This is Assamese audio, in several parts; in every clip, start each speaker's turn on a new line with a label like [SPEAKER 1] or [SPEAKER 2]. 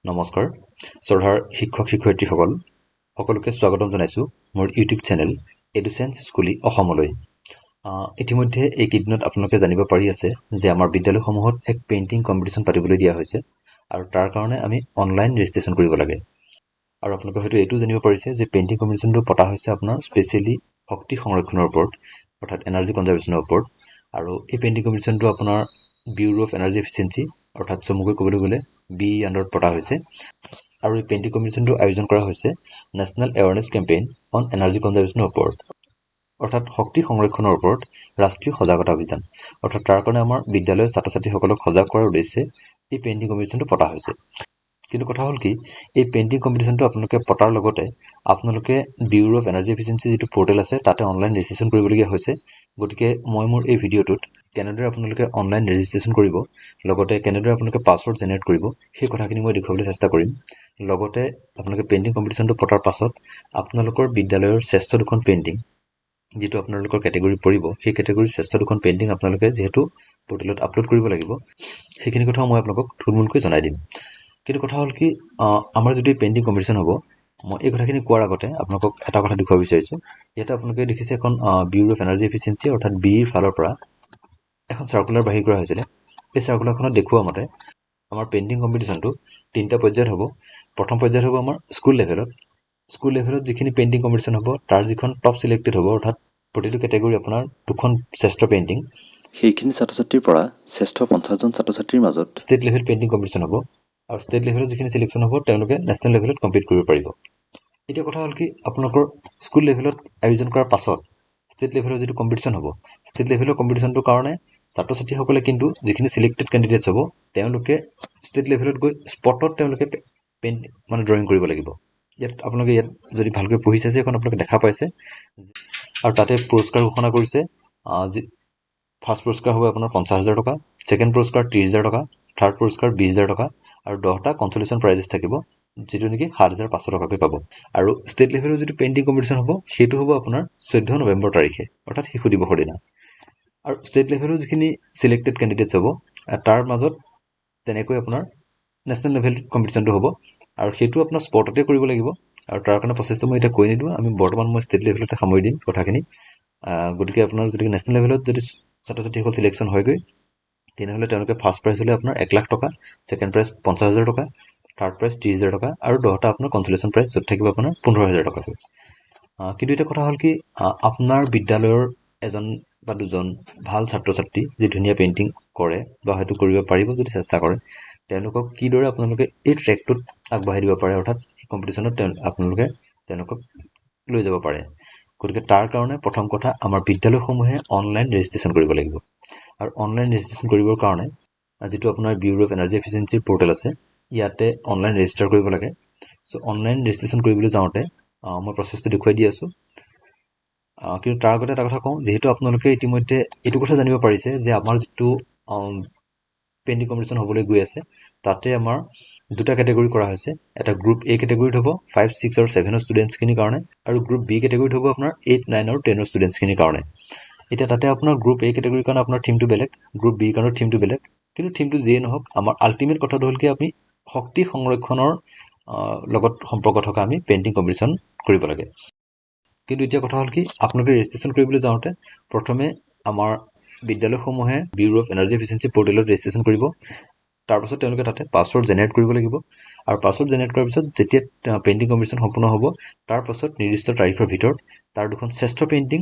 [SPEAKER 1] নমস্কাৰ শ্ৰদ্ধাৰ শিক্ষক শিক্ষয়িত্ৰীসকল, সকলোকে স্বাগতম জনাইছোঁ মোৰ ইউটিউব চেনেল এডুচেন্স স্কুলী অসমলৈ। ইতিমধ্যে এইকেইদিনত আপোনালোকে জানিব পাৰি আছে যে আমাৰ বিদ্যালয়সমূহত এক পেইণ্টিং কম্পিটিশ্যন পাতিবলৈ দিয়া হৈছে আৰু তাৰ কাৰণে আমি অনলাইন ৰেজিষ্ট্ৰেশ্যন কৰিব লাগে। আৰু আপোনালোকে হয়তো এইটোও জানিব পাৰিছে যে পেইণ্টিং কম্পিটিশ্যনটো পতা হৈছে আপোনাৰ স্পেচিয়েলি শক্তি সংৰক্ষণৰ ওপৰত, অৰ্থাৎ এনাৰ্জি কনজাৰ্ভেশ্যনৰ ওপৰত। আৰু এই পেইণ্টিং কম্পিটিশ্যনটো আপোনাৰ ব্যুৰ' অফ এনাৰ্জি এফিচিয়েঞ্চি, অৰ্থাৎ চমুকৈ ক'বলৈ গ'লে বি আণ্ডাৰত পতা হৈছে। আৰু এই পেইণ্টিং কম্পিটিশ্যনটো আয়োজন কৰা হৈছে national awareness campaign on energy কনজাৰ্ভেশ্যনৰ ওপৰত, অৰ্থাৎ শক্তি সংৰক্ষণৰ ওপৰত ৰাষ্ট্ৰীয় সজাগতা অভিযান। অৰ্থাৎ তাৰ কাৰণে আমাৰ বিদ্যালয়ৰ ছাত্ৰ ছাত্ৰীসকলক সজাগ কৰাৰ উদ্দেশ্যে এই পেইণ্টিং কম্পিটিশ্যনটো পতা হৈছে। কিন্তু কথা হ'ল কি, এই পেইণ্টিং কম্পিটিশ্যনটো আপোনালোকে পতাৰ লগতে আপোনালোকে ব্যুৰ' অফ এনাৰ্জি এফিচিয়েঞ্চি যিটো পৰ্টেল আছে তাতে অনলাইন ৰেজিষ্ট্ৰেশ্যন কৰিবলগীয়া হৈছে। গতিকে মই মোৰ এই ভিডিঅ'টোত কেনেদৰে আপোনালোকে অনলাইন ৰেজিষ্ট্ৰেশ্যন কৰিব, লগতে কেনেদৰে আপোনালোকে পাছৱৰ্ড জেনেৰেট কৰিব, সেই কথাখিনি মই দেখুৱাবলৈ চেষ্টা কৰিম। লগতে আপোনালোকে পেইণ্টিং কম্পিটিশ্যনটো পতাৰ পাছত আপোনালোকৰ বিদ্যালয়ৰ শ্ৰেষ্ঠ দুখন পেইণ্টিং, যিটো আপোনালোকৰ কেটেগৰী পৰিব, সেই কেটেগৰীৰ শ্ৰেষ্ঠ দুখন পেইণ্টিং আপোনালোকে যিহেতু পৰ্টেলত আপলোড কৰিব লাগিব, সেইখিনি কথাও মই আপোনালোকক থুলমূলকৈ জনাই দিম। কিন্তু কথা হ'ল কি, আমাৰ যিটো পেইণ্টিং কম্পিটিশ্যন হ'ব, মই এই কথাখিনি কোৱাৰ আগতে আপোনালোকক এটা কথা দেখুৱাব বিচাৰিছোঁ। ইয়াতে আপোনালোকে দেখিছে এখন ব্যুৰ' অফ এনাৰ্জি এফিচিয়েঞ্চি, অৰ্থাৎ বিৰ ফালৰ পৰা এখন চাৰ্কুলাৰ বাহিৰ কৰা হৈছিলে। এই চাৰ্কুলাৰখনত দেখুওৱা মতে আমাৰ পেইণ্টিং কম্পিটিশ্যনটো তিনিটা পৰ্যায়ত হ'ব। প্ৰথম পৰ্যায়ত হ'ব আমাৰ স্কুল লেভেলত। স্কুল লেভেলত যিখিনি পেইণ্টিং কম্পিটিশ্যন হ'ব, তাৰ যিখন টপ চিলেক্টেড হ'ব, অৰ্থাৎ প্ৰতিটো কেটেগৰী আপোনাৰ দুখন শ্ৰেষ্ঠ পেইণ্টিং,
[SPEAKER 2] সেইখিনি ছাত্ৰ ছাত্ৰীৰ পৰা শ্ৰেষ্ঠ 50জন ছাত্ৰ ছাত্ৰীৰ মাজত
[SPEAKER 1] ষ্টেট লেভেল পেইণ্টিং কম্পিটিশ্যন হ'ব। আৰু ষ্টেট লেভেলত যিখিনি চিলেকশ্যন হ'ব, তেওঁলোকে নেশ্যনেল লেভেলত কম্পিট কৰিব পাৰিব। এতিয়া কথা হ'ল কি, আপোনালোকৰ স্কুল লেভেলত আয়োজন কৰাৰ পাছত ষ্টেট লেভেলৰ যিটো কম্পিটিশ্যন হ'ব, ষ্টেট লেভেলৰ কম্পিটিশ্যনটোৰ কাৰণে ছাত্ৰ ছাত্ৰীসকলে কিন্তু যিখিনি চিলেক্টেড কেণ্ডিডেটছ হ'ব, তেওঁলোকে ষ্টেট লেভেলত গৈ স্পটত তেওঁলোকে পেইণ্ট মানে ড্ৰয়িং কৰিব লাগিব। ইয়াত আপোনালোকে ইয়াত যদি ভালকৈ পঢ়ি চাইছে, এখন আপোনালোকে দেখা পাইছে। আৰু তাতে পুৰস্কাৰ ঘোষণা কৰিছে, যি ফাৰ্ষ্ট পুৰস্কাৰ হ'ব আপোনাৰ 50,000 টকা, ছেকেণ্ড পুৰস্কাৰ 30,000 টকা, থাৰ্ড পুৰস্কাৰ 20,000 টকা আৰু 10টা কনচলেশ্যন প্ৰাইজেছ থাকিব, যিটো নেকি 7,500 টকাকৈ পাব। আৰু ষ্টেট লেভেলৰ যিটো পেইণ্টিং কম্পিটিশ্যন হ'ব, সেইটো হ'ব আপোনাৰ 14 নৱেম্বৰ তাৰিখে, অৰ্থাৎ শিশু দিৱসৰ দিনা। আৰু ষ্টেট লেভেলৰ যিখিনি চিলেক্টেড কেণ্ডিডেটছ হ'ব, তাৰ মাজত তেনেকৈ আপোনাৰ নেশ্যনেল লেভেল কম্পিটিশ্যনটো হ'ব। আৰু সেইটো আপোনাৰ স্পটতে কৰিব লাগিব। আৰু তাৰ কাৰণে প্ৰচেছটো মই এতিয়া কৈ নিদিওঁ, আমি বৰ্তমান মই ষ্টেট লেভেলতে সামৰি দিম কথাখিনি। গতিকে আপোনাৰ যদি নেশ্যনেল লেভেলত যদি ছাত্ৰ ছাত্ৰীসকল চিলেকশ্যন হয়গৈ, তেনেহ'লে তেওঁলোকে ফাৰ্ষ্ট প্ৰাইজ হ'লে আপোনাৰ 1 লাখ টকা, ছেকেণ্ড প্ৰাইজ 50,000 টকা, থাৰ্ড প্ৰাইজ 30,000 টকা আৰু 10টা আপোনাৰ কনচলেশ্যন প্ৰাইজ, য'ত থাকিব আপোনাৰ 15,000 টকাকৈ। কিন্তু এতিয়া কথা হ'ল কি, আপোনাৰ বিদ্যালয়ৰ এজন বা দুজন ভাল ছাত্ৰ ছাত্ৰী, যি ধুনীয়া পেইণ্টিং কৰে বা হয়তো কৰিব পাৰিব যদি চেষ্টা কৰে, তেওঁলোকক কিদৰে আপোনালোকে এই ট্ৰেকটোত আগবঢ়াই দিব পাৰে, অৰ্থাৎ এই কম্পিটিশ্যনত তেওঁ আপোনালোকে তেওঁলোকক লৈ যাব পাৰে। গতিকে তাৰ কাৰণে প্ৰথম কথা আমাৰ বিদ্যালয়সমূহে অনলাইন ৰেজিষ্ট্ৰেশ্যন কৰিব লাগিব। আৰু অনলাইন ৰেজিষ্ট্ৰেশ্যন কৰিবৰ কাৰণে যিটো আপোনাৰ ব্যুৰ' অফ এনাৰ্জি এফিচিয়েঞ্চিৰ পৰ্টেল আছে, ইয়াতে অনলাইন ৰেজিষ্টাৰ কৰিব লাগে। চ' অনলাইন ৰেজিষ্ট্ৰেশ্যন কৰিবলৈ যাওঁতে মই প্ৰচেছটো দেখুৱাই দি আছোঁ। কিন্তু তাৰ আগতে এটা কথা কওঁ, যিহেতু আপোনালোকে ইতিমধ্যে এইটো কথা জানিব পাৰিছে যে আমাৰ যিটো পেইণ্টিং কম্পিটিশ্যন হ'বলৈ গৈ আছে, তাতে আমাৰ দুটা কেটেগৰী কৰা হৈছে। এটা গ্ৰুপ এ কেটেগৰীত হ'ব 5, 6 আৰু 7ৰ ষ্টুডেণ্টছখিনিৰ কাৰণে আৰু গ্ৰুপ বি কেটেগৰীত হ'ব আপোনাৰ 8, 9 আৰু 10ৰ ষ্টুডেণ্টছখিনিৰ কাৰণে। এতিয়া তাতে আপোনাৰ গ্ৰুপ এ কেটেগৰীৰ কাৰণে আপোনাৰ থিমটো বেলেগ, গ্ৰুপ বিৰ কাৰণে থিমটো বেলেগ। কিন্তু থিমটো যিয়ে নহওক, আমাৰ আল্টিমেট কথাটো হ'ল কি, আমি শক্তি সংৰক্ষণৰ লগত সম্পৰ্ক থকা আমি পেইণ্টিং কম্পিটিশ্যন কৰিব লাগে। কিন্তু এতিয়া কথা হ'ল কি, আপোনালোকে ৰেজিষ্ট্ৰেশ্যন কৰিবলৈ যাওঁতে প্ৰথমে আমাৰ বিদ্যালয়সমূহে ব্যুৰ' অফ এনাৰ্জি এফিচিয়েঞ্চি পৰ্টেলত ৰেজিষ্ট্ৰেশ্যন কৰিব। তাৰপাছত তেওঁলোকে তাতে পাছৱৰ্ড জেনেৰেট কৰিব লাগিব। আৰু পাছৱৰ্ড জেনেৰেট কৰাৰ পিছত যেতিয়া পেইণ্টিং কম্পিটিশ্যন সম্পূৰ্ণ হ'ব, তাৰপাছত নিৰ্দিষ্ট তাৰিখৰ ভিতৰত তাৰ দুখন শ্ৰেষ্ঠ পেইণ্টিং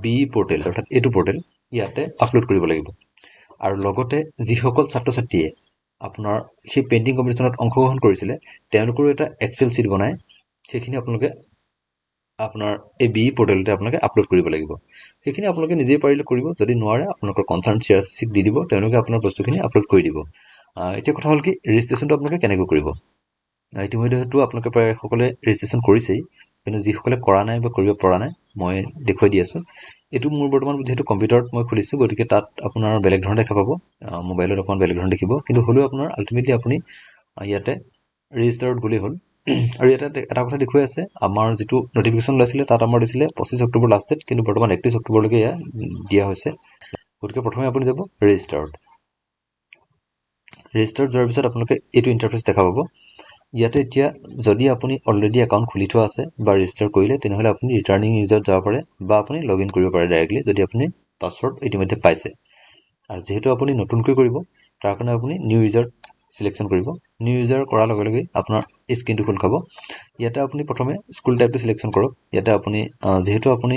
[SPEAKER 1] বি পৰ্টেল, অৰ্থাৎ এইটো পৰ্টেল, ইয়াতে আপলোড কৰিব লাগিব। আৰু লগতে যিসকল ছাত্ৰ ছাত্ৰীয়ে আপোনাৰ সেই পেইণ্টিং কম্পিটিশ্যনত অংশগ্ৰহণ কৰিছিলে, তেওঁলোকৰো এটা এক্সেল শ্বীট বনাই সেইখিনি আপোনালোকে আপোনাৰ এই বি পৰ্টেলতে আপোনালোকে আপলোড কৰিব লাগিব। সেইখিনি আপোনালোকে নিজেই পাৰিলে কৰিব, যদি নোৱাৰে আপোনালোকৰ কনচাৰ্ণ চি আৰ চিক দি দিব, তেওঁলোকে আপোনাৰ বস্তুখিনি আপলোড কৰি দিব। এতিয়া কথা হ'ল কি, ৰেজিষ্ট্ৰেশ্যনটো আপোনালোকে কেনেকৈ কৰিব? ইতিমধ্যে হয়তো আপোনালোকে প্ৰায় সকলে ৰেজিষ্ট্ৰেশ্যন কৰিছেই, কিন্তু যিসকলে কৰা নাই বা কৰিব পৰা নাই, মই দেখুৱাই দি আছোঁ। এইটো মোৰ বৰ্তমান যিহেতু কম্পিউটাৰত মই খুলিছোঁ, গতিকে তাত আপোনাৰ বেলেগ ধৰণে দেখা পাব, মোবাইলত অকণমান বেলেগ ধৰণে দেখিব। কিন্তু হ'লেও আপোনাৰ আল্টিমেটলি আপুনি ইয়াতে ৰেজিষ্টাৰত গ'লেই হ'ল। আৰু ইয়াতে এটা কথা দেখুৱাই আছে, আমাৰ যিটো নটিফিকেশ্যন ওলাইছিলে তাত আমাৰ দিছিলে 25 অক্টোবৰ লাষ্ট ডেট, কিন্তু বৰ্তমান 31 অক্টোবৰলৈকে এয়া দিয়া হৈছে। গতিকে প্ৰথমে আপুনি যাব ৰেজিষ্টাৰত। ৰেজিষ্টাৰত যোৱাৰ পিছত আপোনালোকে এইটো ইণ্টাৰফেচ দেখা পাব। ইয়াতে এতিয়া যদি আপুনি অলৰেডি একাউণ্ট খুলি থোৱা আছে বা ৰেজিষ্টাৰ কৰিলে, তেনেহ'লে আপুনি ৰিটাৰ্ণিং ইউজাৰত যাব পাৰে বা আপুনি লগ ইন কৰিব পাৰে ডাইৰেক্টলি, যদি আপুনি পাছৱৰ্ড ইতিমধ্যে পাইছে। আৰু যিহেতু আপুনি নতুনকৈ কৰিব, তাৰ কাৰণে আপুনি নিউ ইউজাৰ চিলেকশ্যন কৰিব। নিউ ইউজাৰ কৰাৰ লগে লগে আপোনাৰ এই স্ক্ৰীনটো খোল খাব। ইয়াতে আপুনি প্ৰথমে স্কুল টাইপটো চিলেকশ্যন কৰক। ইয়াতে আপুনি যিহেতু আপুনি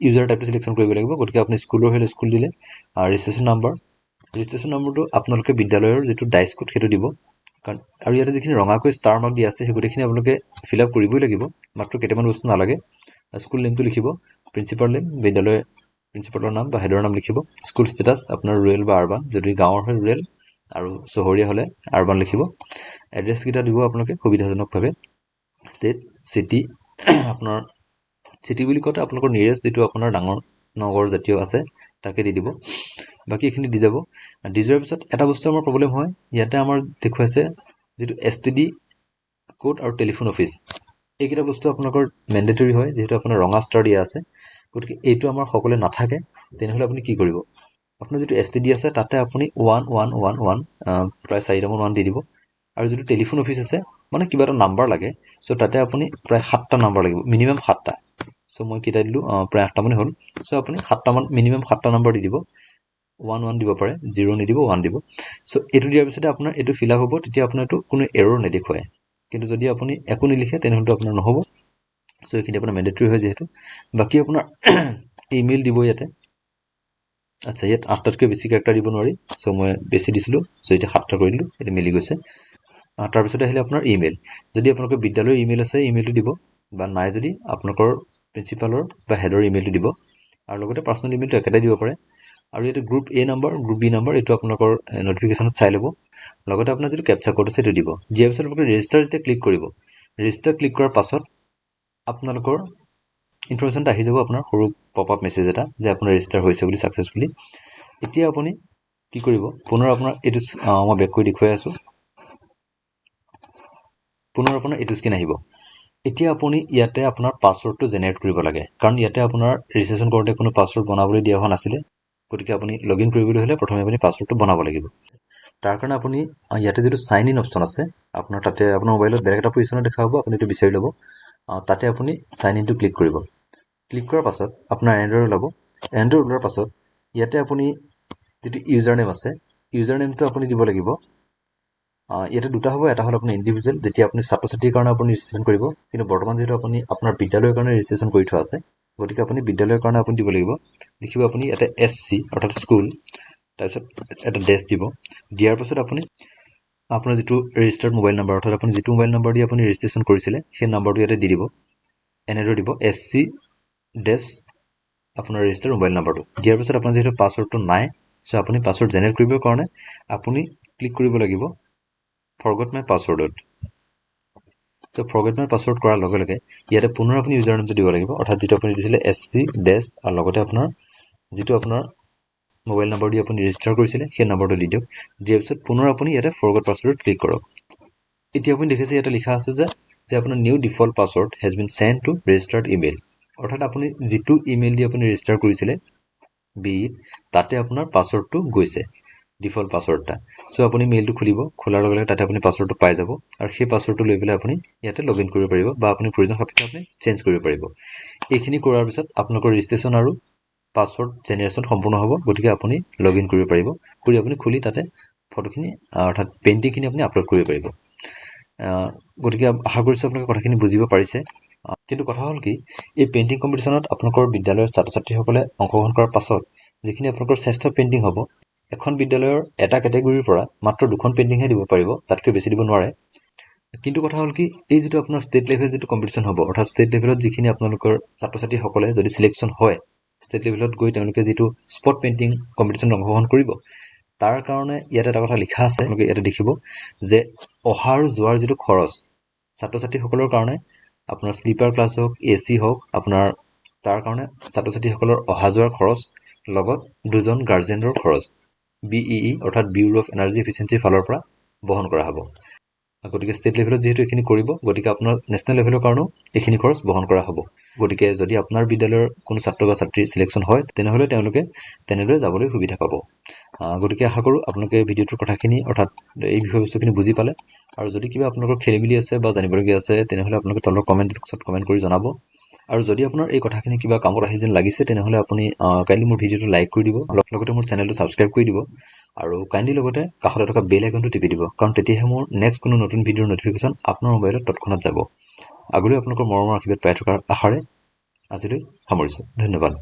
[SPEAKER 1] ইউজাৰ টাইপটো চিলেকশ্যন কৰিব লাগিব, গতিকে আপুনি স্কুলৰ হ'লে স্কুল দিলে। ৰেজিষ্ট্ৰেশ্যন নাম্বাৰ, ৰেজিষ্ট্ৰেশ্যন নম্বৰটো আপোনালোকে বিদ্যালয়ৰ যিটো ডাইচ কোড সেইটো দিব। কাৰণ আৰু ইয়াতে যিখিনি ৰঙাকৈ ষ্টাৰ মাৰ্ক দিয়া আছে, সেই গোটেইখিনি আপোনালোকে ফিল আপ কৰিবই লাগিব, মাত্ৰ কেইটামান বস্তু নালাগে। স্কুল নেমটো লিখিব, প্ৰিন্সিপাল নেম, বিদ্যালয়ৰ প্ৰিন্সিপালৰ নাম বা হেডৰ নাম লিখিব। স্কুল ষ্টেটাছ আপোনাৰ ৰুৰেল বা আৰবান, যদি গাঁৱৰ হয় ৰুৰেল আৰু চহৰীয়া হ'লে আৰবান লিখিব। এড্ৰেছকেইটা দিব আপোনালোকে সুবিধাজনকভাৱে। ষ্টেট, চিটি, আপোনাৰ চিটি বুলি কওঁতে আপোনালোকৰ নিয়েৰেষ্ট যিটো আপোনাৰ ডাঙৰ নগৰ জাতীয় আছে তাকে দি দিব। বাকী এইখিনি দি যাব। দি যোৱাৰ পিছত এটা বস্তু আমাৰ প্ৰব্লেম হয়, ইয়াতে আমাৰ দেখুৱাইছে যিটো এছটিডি কোড আৰু টেলিফোন অফিচ, এইকেইটা বস্তু আপোনালোকৰ মেণ্ডেটৰী হয়, যিহেতু আপোনাৰ ৰঙা ষ্টাৰ দিয়া আছে, গতিকে এইটো আমাৰ সকলোৱে নাথাকে। তেনেহ'লে আপুনি কি কৰিব? আপোনাৰ যিটো এছটিডি আছে তাতে আপুনি 1 1 1 1, প্ৰায় চাৰিটামান ওৱান দি দিব। আৰু যিটো টেলিফোন অফিচ আছে, মানে কিবা এটা নাম্বাৰ লাগে, চ' তাতে আপুনি প্ৰায় সাতটা নাম্বাৰ লাগিব, মিনিমাম সাতটা। চ' মই কেইটা দিলোঁ? প্ৰায় আঠটামানেই হ'ল। চ' আপুনি সাতটামান, মিনিমাম সাতটা নাম্বাৰ দি দিব। 1 1 দিব পাৰে, জিৰ' নিদিব, ওৱান দিব। চ' এইটো দিয়াৰ পিছতে আপোনাৰ এইটো ফিল আপ হ'ব, তেতিয়া আপোনাৰ এইটো কোনো এৰৰ নেদেখুৱায়। কিন্তু যদি আপুনি একো নিলিখে, তেনেহ'লেতো আপোনাৰ নহ'ব। চ' এইখিনি আপোনাৰ মেণ্ডেটৰী হয় যিহেতু। বাকী আপোনাৰ ইমেইল দিব ইয়াতে। আচ্ছা, ইয়াত আঠটাতকৈ বেছি কেৰেক্টাৰ দিব নোৱাৰি। চ' মই বেছি দিছিলোঁ, চ' এতিয়া সাতটা কৰি দিলোঁ, এতিয়া মিলি গৈছে। তাৰপিছতে আহিলে আপোনাৰ ইমেইল। যদি আপোনালোকৰ বিদ্যালয়ৰ ইমেইল আছে, ইমেইলটো দিব, বা নাই যদি আপোনালোকৰ প্ৰিন্সিপালৰ বা হেডৰ ইমেইলটো দিব, আৰু লগতে পাৰ্চনেল ইমেইলটো একেটাই দিব পাৰে। আৰু ইয়াতে group A number, group B number, এইটো আপোনালোকৰ নটিফিকেশ্যনত চাই ল'ব। লগতে আপোনাৰ যিটো কেপচা ক'ড আছে সেইটো দিব। দিয়াৰ পিছত আপোনালোকে ৰেজিষ্টাৰ যেতিয়া ক্লিক কৰিব, ৰেজিষ্টাৰ ক্লিক কৰাৰ পাছত আপোনালোকৰ ইনফৰমেশ্যনটো আহি যাব, আপোনাৰ সৰু পপ আপ মেছেজ এটা যে আপোনাৰ ৰেজিষ্টাৰ হৈছে বুলি ছাকচেছফুলি। এতিয়া আপুনি কি কৰিব? পুনৰ আপোনাৰ এইটো মই বেক কৰি দেখুৱাই আছোঁ। পুনৰ আপোনাৰ এইটো স্ক্ৰীন আহিব। এতিয়া আপুনি ইয়াতে আপোনাৰ পাছৱৰ্ডটো জেনেৰেট কৰিব লাগে, কাৰণ ইয়াতে আপোনাৰ ৰেজিষ্ট্ৰেশ্যন কৰোঁতে কোনো পাছৱৰ্ড বনাবলৈ দিয়া হোৱা নাছিলে। গতিকে আপুনি লগ ইন কৰিবলৈ হ'লে প্ৰথমে আপুনি পাছৱৰ্ডটো বনাব লাগিব। তাৰ কাৰণে আপুনি ইয়াতে যিটো চাইন ইন অপশ্যন আছে আপোনাৰ, তাতে আপোনাৰ মোবাইলত বেলেগ এটা পজিশ্যনত দেখা হ'ব, আপুনি এইটো বিচাৰি ল'ব। তাতে আপুনি চাইন ইনটো ক্লিক কৰিব। ক্লিক কৰাৰ পাছত আপোনাৰ এনেদৰে ওলাব। এনেদৰে ওলোৱাৰ পাছত ইয়াতে আপুনি যিটো ইউজাৰ নেম আছে, ইউজাৰ নেমটো আপুনি দিব লাগিব। ইয়াতে দুটা হ'ব। এটা হ'ল আপোনাৰ ইণ্ডিভিজুৱেল, যেতিয়া আপুনি ছাত্ৰ ছাত্ৰীৰ কাৰণে আপুনি ৰেজিষ্ট্ৰেশ্যন কৰিব। কিন্তু বৰ্তমান যিহেতু আপুনি আপোনাৰ বিদ্যালয়ৰ কাৰণে ৰেজিষ্ট্ৰেশ্যন কৰি থোৱা আছে, গতিকে আপুনি বিদ্যালয়ৰ কাৰণে আপুনি দিব লাগিব। লিখিব আপুনি ইয়াতে এছ চি, অৰ্থাৎ স্কুল, তাৰপিছত এটা ডেছ দিব। দিয়াৰ পাছত আপুনি আপোনাৰ যিটো ৰেজিষ্টাৰ্ড মোবাইল নাম্বাৰ, অৰ্থাৎ আপুনি যিটো মোবাইল নাম্বাৰ দি আপুনি ৰেজিষ্ট্ৰেশ্যন কৰিছিলে, সেই নাম্বাৰটো ইয়াতে দি দিব। এনেদৰে দিব, এছ চি ডেছ আপোনাৰ ৰেজিষ্টাৰ্ড মোবাইল নাম্বাৰটো। দিয়াৰ পিছত আপোনাৰ যিহেতু পাছৱৰ্ডটো নাই, চ' আপুনি পাছৱৰ্ড জেনেৰেট কৰিবৰ কাৰণে আপুনি ক্লিক কৰিব লাগিব ফৰগট মাই পাছৱৰ্ডত। চ' ফৰগেট মাই পাছৱৰ্ড কৰাৰ লগে লগে ইয়াতে পুনৰ আপুনি ইউজাৰ নেমটো দিব লাগিব, অৰ্থাৎ যিটো আপুনি দিছিলে এছ চি ডেছ আৰু লগতে আপোনাৰ যিটো আপোনাৰ মোবাইল নম্বৰ দি আপুনি ৰেজিষ্টাৰ কৰিছিলে, সেই নম্বৰটো দি দিয়ক। দিয়াৰ পিছত পুনৰ আপুনি ইয়াতে ফৰগট পাছৱৰ্ডত ক্লিক কৰক। এতিয়া আপুনি দেখিছে ইয়াতে লিখা আছে যে আপোনাৰ new default password has been send to registered email, অৰ্থাৎ আপুনি যিটো ইমেইল দি আপুনি ৰেজিষ্টাৰ কৰিছিলে বিইত, তাতে আপোনাৰ পাছৱৰ্ডটো গৈছে, ডিফল্ট পাছৱৰ্ড এটা। চ' আপুনি মেইলটো খুলিব, খোলাৰ লগে লগে তাতে আপুনি পাছৱৰ্ডটো পাই যাব আৰু সেই পাছৱৰ্ডটো লৈ পেলাই আপুনি ইয়াতে লগ ইন কৰিব পাৰিব বা আপুনি প্ৰয়োজন সাপেক্ষে আপুনি চেঞ্জ কৰিব পাৰিব। এইখিনি কৰাৰ পিছত আপোনালোকৰ ৰেজিষ্ট্ৰেশ্যন আৰু পাছৱৰ্ড জেনেৰেশ্যন সম্পূৰ্ণ হ'ব। গতিকে আপুনি লগ ইন কৰিব পাৰিব, কৰি আপুনি খুলি তাতে ফটোখিনি, অৰ্থাৎ পেইণ্টিংখিনি আপুনি আপলোড কৰিব পাৰিব। গতিকে আশা কৰিছোঁ আপোনালোকে কথাখিনি বুজিব পাৰিছে। কিন্তু কথা হ'ল কি, এই পেইণ্টিং কম্পিটিশ্যনত আপোনালোকৰ বিদ্যালয়ৰ ছাত্ৰ ছাত্ৰীসকলে অংশগ্ৰহণ কৰাৰ পাছত যিখিনি আপোনালোকৰ শ্ৰেষ্ঠ পেইণ্টিং হ'ব, এখন বিদ্যালয়ৰ এটা কেটেগৰীৰ পৰা মাত্ৰ দুখন পেইণ্টিংহে দিব পাৰিব, তাতকৈ বেছি দিব নোৱাৰে। কিন্তু কথা হ'ল কি, এই যিটো আপোনাৰ ষ্টেট লেভেল যিটো কম্পিটিশ্যন হ'ব, অৰ্থাৎ ষ্টেট লেভেলত যিখিনি আপোনালোকৰ ছাত্ৰ ছাত্ৰীসকলে যদি চিলেকশ্যন হয়, ষ্টেট লেভেলত গৈ তেওঁলোকে যিটো স্পট পেইণ্টিং কম্পিটিশ্যনত অংশগ্ৰহণ কৰিব, তাৰ কাৰণে ইয়াত এটা কথা লিখা আছে। আপোনালোকে ইয়াতে দেখিব যে অহা আৰু যোৱাৰ যিটো খৰচ ছাত্ৰ ছাত্ৰীসকলৰ কাৰণে, আপোনাৰ শ্লিপাৰ ক্লাছ হওক, এ চি হওক, আপোনাৰ তাৰ কাৰণে ছাত্ৰ ছাত্ৰীসকলৰ অহা যোৱাৰ খৰচ, লগত দুজন গাৰ্জেনৰ খৰচ বিইই, অৰ্থাৎ ব্যুৰ' অফ এনাৰ্জি এফিচিয়েঞ্চিৰ ফালৰ পৰা বহন কৰা হ'ব। গতিকে ষ্টেট লেভেলত যিহেতু এইখিনি কৰিব, গতিকে আপোনাৰ নেশ্যনেল লেভেলৰ কাৰণেও এইখিনি খৰচ বহন কৰা হ'ব। গতিকে যদি আপোনাৰ বিদ্যালয়ৰ কোনো ছাত্ৰ বা ছাত্ৰী চিলেকশ্যন হয়, তেনেহ'লে তেওঁলোকে তেনেদৰে যাবলৈ সুবিধা পাব। গতিকে আশা কৰোঁ আপোনালোকে ভিডিঅ'টোৰ কথাখিনি, অৰ্থাৎ এই বিষয়বস্তুখিনি বুজি পালে। আৰু যদি কিবা আপোনালোকৰ খেলি মেলি আছে বা জানিবলগীয়া আছে, তেনেহ'লে আপোনালোকে তলৰ কমেণ্ট বক্সত কমেণ্ট কৰি জনাব। আৰু যদি আপোনাৰ এই কথাখিনি কিবা কামত আহি যেন লাগিছে, তেনেহ'লে আপুনি কাইণ্ডলি মোৰ ভিডিঅ'টো লাইক কৰি দিব, লগতে মোৰ চেনেলটো ছাবস্ক্ৰাইব কৰি দিব আৰু কাইণ্ডলি লগতে কাষতে থকা বেল আইকনটো টিপি দিব, কাৰণ তেতিয়াহে মোৰ নেক্সট কোনো নতুন ভিডিঅ'ৰ ন'টিফিকেশ্যন আপোনাৰ মোবাইলত তৎক্ষণাত যাব। আগলৈ আপোনালোকৰ মৰমৰ আশীৰ্বাদ পাই থকাৰ আশাৰে আজিলৈ সামৰিছোঁ। ধন্যবাদ।